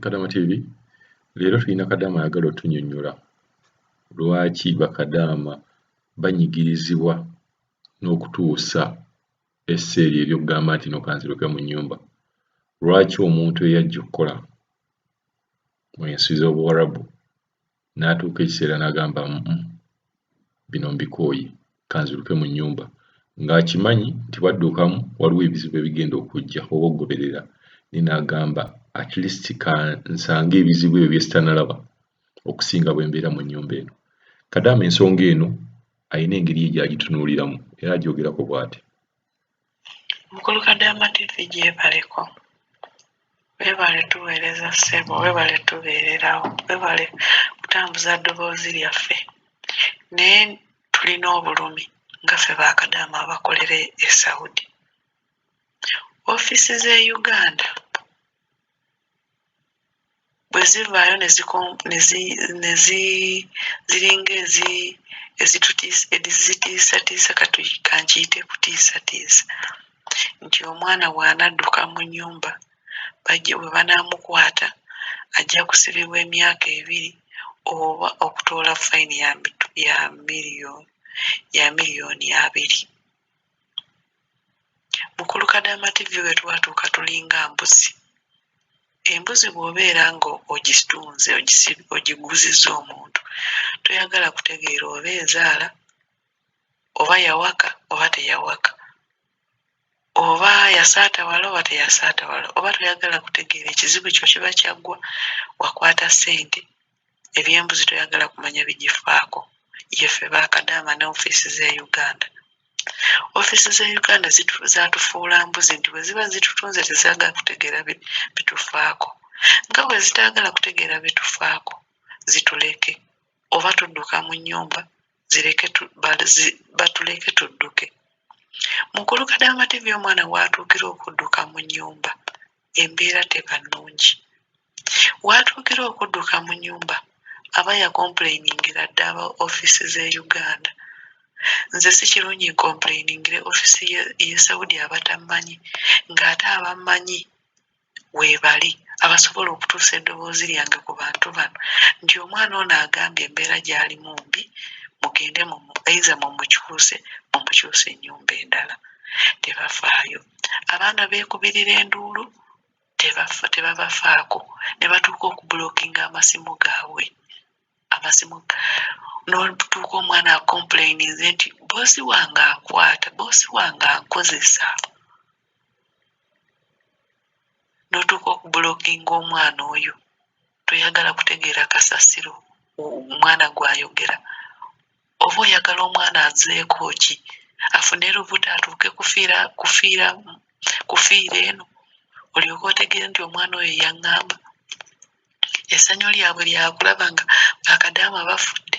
Kadama TV leero tulina Kadama ayagala otunyonnyola lwaki bakadaama banyigirizibwa n'okutuusa esseeri ery'okugamba nti no kanziruke mu nnyumba. Lwaki omuntu eyajja okukola mu nsi z'Obuwarabu n'atuuka ekiseera n'agamba bino mbikooye kanziruke mu nnyumba ng'akimanyi nti bw'addukamu waliwo ebizibu ebigenda okujja oba okugoberera naye n'agamba at least kansange ebizibu ebyo bye sitanalaba okusinga bwe mbeera mu nnyumba eno. Kadaama ensonga eno alina engeri ye gy'agitunuuliramu era agyogerako bw'ati. Mukulu Kadaama TV gyebaleko. Webale tuweereza ssebo, webale tubeererawo, webale kutambuza ddoboozi lyaffe. Naye tulina obulumi nga ffe bakadaama abakolera e Saudi. Ofiisi z'e Uganda bwe zivaayo ne ziringa ezitiisatiisa kankiyite kutiisatiisa nti omwana bw'anadduka mu nnyumba bajja bwe banaamukwata ajja kusibibwa emyaka 2 oba okutoola fayini ya miliyoni 2. Mukulu Kadaama TV we twatuuka tulinga mbuzi. Embuzi bw'obeera nga ogitunze ogiguzizza omuntu toyagala kutegeera oba ezaala oba yawaka oba teyawaka oba yasaatawala oba teyasaatawala oba toyagala kutegeera ekizibu kyo kiba kyaggwa wakwata ssente ebyembuzi toyagala kumanya bigifaako. Yeffe bakadaama ne ofiisi z'e Uganda. Ofiisi z'e Uganda zaatufuula mbuzi nti bwe ziba zitutunze tezaagala kutegeera bitufaako. Nga bwe zitaagala kutegeera bitufaako zituleke oba tudduka mu nnyumba batuleke tudduke. Mukulu Kadaama TV omwana w'atuukira okudduka mu nnyumba embeera teba nnungi. W'atuukira okudduka mu nnyumba aba yakompuleyiningira dda aba ofiisi z'e Uganda. Nze si kirungi nkompulayiningire ofiisi y'e Saudi abatammanyi ng'ate abammanyi weebali abasobola okutuusa eddoboozi lyange ku bantu bano nti omwana ono agambye embeera gy'alimu mbi mugende either mumukyuse mumukyuse ennyumba endala. Tebafaayo. Abaana beekubirira enduulu tebabafaako ne batuuka okubulookinga amasimu gaabwe. Amasimu n'otuuka omwana akompuleyininze nti boosi wange ankwata, boosi wange ankozesa. N'otuuka okubulookinga omwana oyo toyagala kutegeera kasasiro omwana gw'ayogera oba oyagala omwana azzeeko ki afune lubuto atuuke kufiira eno olyoke otegeere nti omwana oyo yaŋŋamba. Essanyu lyabwe lyakulaba nga bakadaama bafudde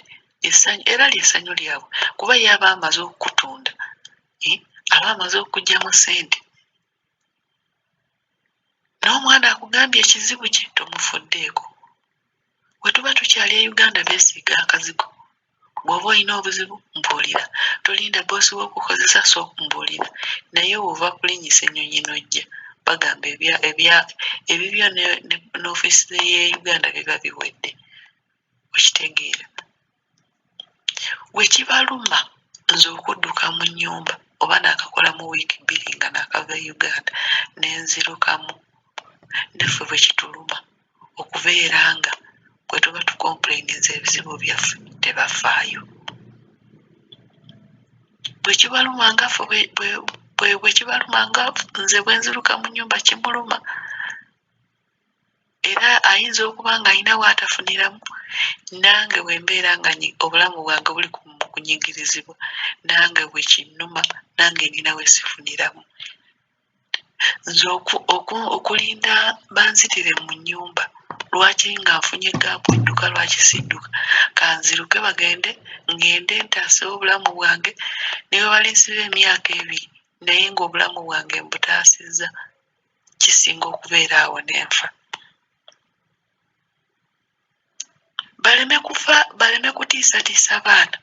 era ly'essanyu lyabwe kuba ye aba amaze okukutunda aba amaze okuggyamu ssente. N'omwana akugambye ekizibu kye tomufuddeeko. Bwe tuba tukyali e Uganda beesiiga akazigo. Bw'oba olina obuzibu mbuulira. Tolinda bboosi wo okukozesa so mbuulira. Naye bw'ova kulinnyisa ennyonyi n'ojja bagamba ebibyo n'ofiisi y'e Uganda biba biwedde. Okitegeera. Bwe kibaluma nze okudduka mu nnyumba oba naakakolamu wiiki 2 nga naakava e Uganda ne nzirukamu. Naffe bwe kituluma okubeera nga bwe tuba tukompuleyininze ebizibu byaffe tebafaayo. Bwe kibaluma nga ffe bwe kibaluma nga nze bwe nziruka mu nnyumba kimuluma era ayinza okuba ng'alina w'atafuniramu nange bwe mbeera nga obulamu bwange buli mu kunyigirizibwa nange bwe kinnuma nange nnina we sifuniramu. Nze okulinda banzitire mu nnyumba lwaki nga nfunye gaapu edduka lwaki sidduka kanziruke bagende ngende ntaase obulamu bwange ne bwe balinsiba emyaka 2 naye ng'obulamu bwange mbutaasizza kisinga okubeera awo n'enfa. Baleme kufa baleme kutiisatiisa baana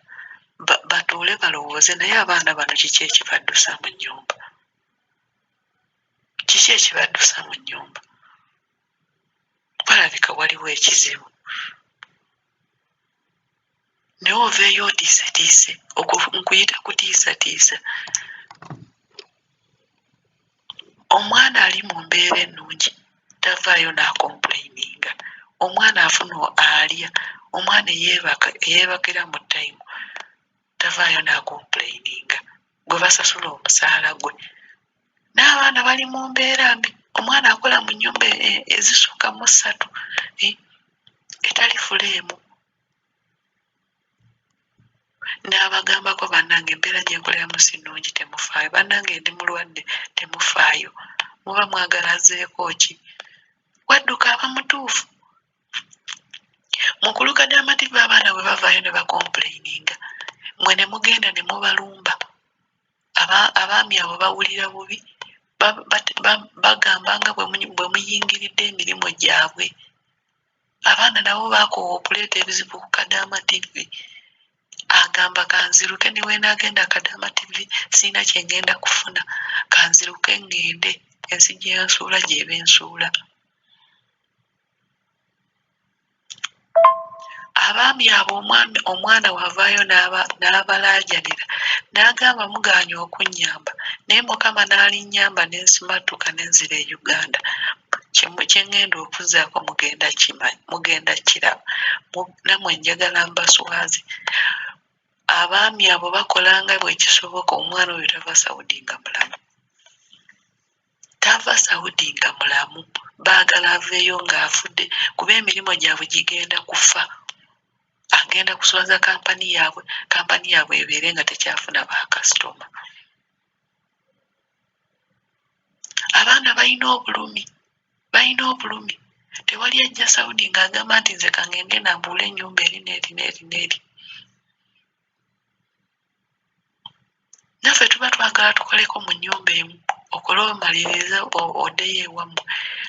batuule balowooze naye abaana bano kiki ekibaddusa mu nnyumba? Kiki ekibaddusa mu nnyumba? Balabika Walabika waliwo ekizibu. Naye oveeyo otiisetiise, nkuyita kutiisatiisa. Omwana ali mu mbeera ennungi tavaayo n'akompuleyininga. Omwana afuna alya, omwana eyeebakira mu tayimu tavaayo n'akompuleyininga. Gwe basasula omusaala gwe. N'abaana bali mu mbeera mbi. Omwana akola mu nnyumba ezisukka mu ssatu, etali fuleemu. N'abagambako bannange embeera gye nkoleramu si nnungi temufaayo, bannange ndi mulwadde temufaayo, muba mwagala azzeeko ki? Wadduka aba mutuufu. Mukulu Kadaama TV abaana bwe bavaayo ne bakompuleyininga, mmwe ne mugenda ne mubalumba. Abaami abo bawulira bubi, bagamba nga bwe muyingiridde emirimu gyabwe. Abaana nabo baakoowa okuleeta ebizibu ku Kadaama TV. Agamba kanziruke ne bwe naagenda Kadaama TV sirina kye ngenda kufuna, kanziruke ŋŋende ensi gye nsuula gy'eba ensuula. Abaami abo omwana wavaayo n'abalaajanira n'agamba mugaanye okunnyamba naye Mukama n'alinnyamba ne nsimattuka ne nzira e Uganda. Kye ŋŋenda okuzzaako mugenda kiraba. Nammwe njagala mbaswaze. Abaami abo bakola nga bwe kisoboka omwana oyo tava Saudi nga mulamu. Tava Saudi nga mulamu. Baagala aveeyo ng'afudde kuba emirimu gyabwe gigenda kufa. Agenda kuswaza kampani yaabwe, kampani yaabwe ebeere nga tekyafuna bakasitoma. Abaana balina obulumi, balina obulumi. Tewali ajja Saudi ng'agamba nti nze kangende nambuule ennyumba eri n'eri n'eri n'eri. Naffe tuba twagala tukoleko mu nnyumba emu, okole omalirize oddeyo ewammwe.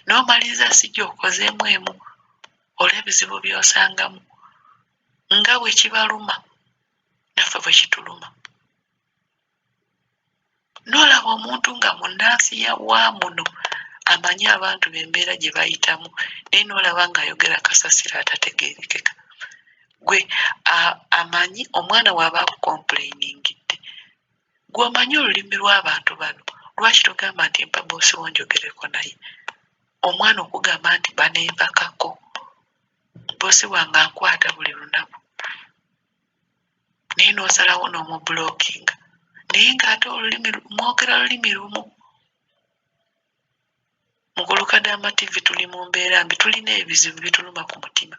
N'omaliriza si gy'okozeemu emu olw'ebizibu by'osangamu. Nga bwe kibaluma, naffe bwe kituluma. N'olaba omuntu nga munnansi wa muno amanyi abantu be embeera gye bayitamu naye n'olaba ng'ayogera kasasiro atategeerekeka. Gwe amanyi omwana w'aba akukompulayiningidde, gwe omanyi olulimi lw'abantu bano, lwaki togamba nti mpa bboosi wo njogereko naye? Omwana okugamba nti baneebakako, bboosi wange ankwata buli lunaku. Naye n'osalawo n'omubulookinga naye ng'ate olulimi mwogera lulimi lumu. Mukulu Kadaama TV tuli mu mbeera mbi, tulina ebizibu bituluma ku mutima.